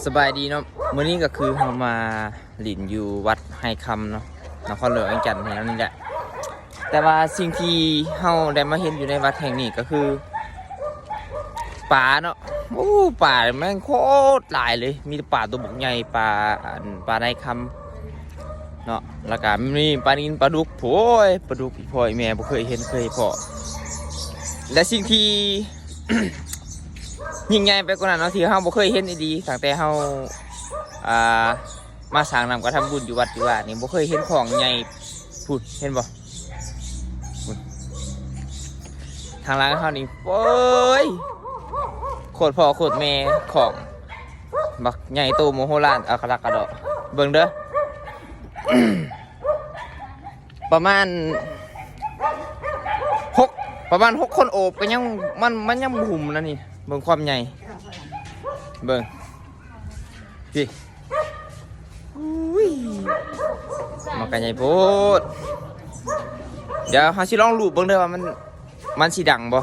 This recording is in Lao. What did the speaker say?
ສະບາຍດີເນາະ ມື້ນີ້ກໍຄືເຮົາມາຫຼິ້ນຢູ່ວັດໄຮຄຳເນາະ ນະຄອນຫຼວງວຽງຈັນແຖວນີ້ແຫຼະ. ແຕ່ວ່າສິ່ງທີ່ເຮົາໄດ້ມາເຫັນຢູ່ໃນວັດແຫ່ງນີ້ກໍຄືປາເນາະ. ໂອ້ ປາແມ່ງໂຄດຫຼາຍເລີຍ ມີແຕ່ປາຕົວບັກໃຫຍ່ ປາ ອັນ ປາໄນຄຳເນາະ ແລ້ວກໍມີປານິນ ປາດຸກ. ໂອ້ຍ ປາດຸກ ອີ່ພໍ່ອີ່ແມ່ບໍ່ເຄີຍເຫັນເຄີຍພໍ້. ແລະສິ່ງທີ່ ຍິ່ງໃຫຍ່ໄປກວ່ານັ້ນເນາະ ທີ່ເຮົາບໍ່ເຄີຍເຫັນອີ່ຫຼີ ຕັ້ງແຕ່ເຮົາ ອ່າ ມາສ້າງນ້ຳກະທຳບຸນຢູ່ວັດຢູ່ວານີ້ ບໍ່ເຄີຍເຫັນຂອງໃຫຍ່ພຸ້ນ ເຫັນບໍ່? ພຸ້ນ ທາງຫຼັງເຮົານີ້ ໂອ້ຍ ໂຄດພໍ່ໂຄດແມ່ຂອງບັກໃຫຍ່ໂຕໂມໂຫລານ ອັກຂະລັກກະດໍ ເບິ່ງເດີ. ປະມານຫົກ ປະມານຫົກຄົນໂອບກໍຍັງ ມັນ ມັນຍັງບໍ່ຫຸ້ມນະນີ້ ເບິ່ງຄວາມໃຫຍ່ ເບິ່ງພີ້ ອຸ້ຍ ມັນກໍໃຫຍ່ໂພດ. ດຽວເຮົາຊິລອງລູບເບິ່ງເດີວ່າມັນ ມັນຊິດັງບໍ່.